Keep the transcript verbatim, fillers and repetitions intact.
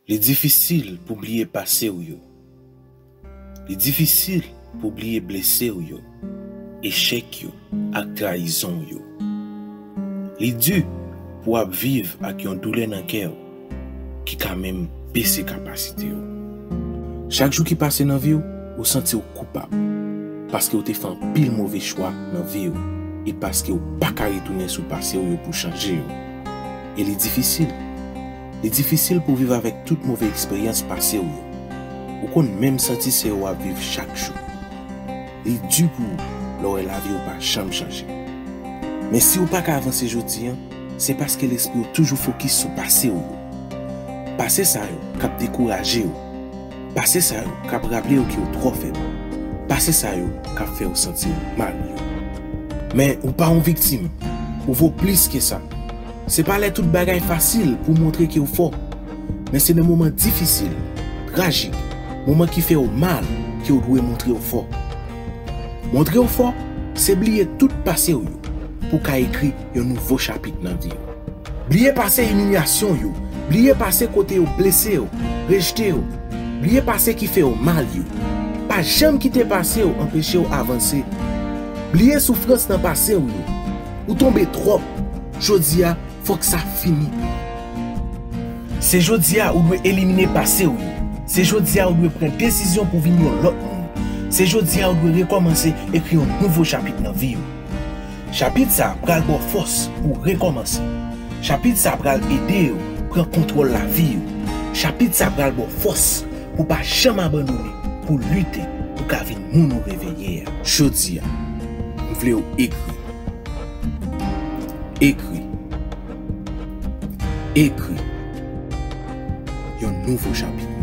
Li difisil pou bliye pase w yo. Li difisil pou bliye blese w yo, echèk yo, ak trayizon w yo. Li di pou w ap viv ak yon doulè nan kè w ki ka menm bese kapasite w. Chak jou ki pase nan vi w, ou santi w koupab paske w te fè anpil move chwa nan vi w e paske w pa ka retounen sou pase w yo pou chanje yo. E li difisil. Li difisil pou viv avèk tout move eksperyans pase w yo. Ou konn menm santi se yo w ap viv chak jou. Li di pou ou lè w wè lavi w pa janm chanje. Men si w pa ka avanse jodi a, se paske lespri w toujou fokis sou pase w yo. Pase sa yo k ap dekouraje w. Pase sa yo k ap raple w ke w twò fèb. Pase sa yo k ap fè w santi w mal yo. Men ou pa yon viktim. Ou vo plis ke sa. Se pa lè tout bagay fasil pou w montre ke w fò. Men se nan moman difisil, trajik, moman ki fè w mal ke w dwe montre w fò. Montre w fò, se bliye tout pase w yo pou w ka ekri yon nouvo chapit nan vi w. Bliye pase imilyasyon yo, bliye pase kote yo blese w, rejte w, bliye pase ki fè w mal yo. Pa janm kite pase w anpeche w avanse. Bliye soufrans nan pase w yo. Ou tonbe twòp. Jodi a, fòk sa fini. Se jodi a ou dwe elimine pase w yo. Se jodi a ou dwe pran desizyon pou vin yon lòt moun. Se jodi a ou dwe rekòmanse ekri yon nouvo chapit nan vi w. Chapit sa a pral ba w fòs pou w rekòmanse. Chapit sa a pral ede w pran kontwòl lavi w. Chapit sa a pral ba w fòs pou w pa janm abandone, pou w lite, pou w ka vin moun ou reve ye a. Jodi a, m vle w ekri. Ekri. Ekri. Yon nouvo chapit.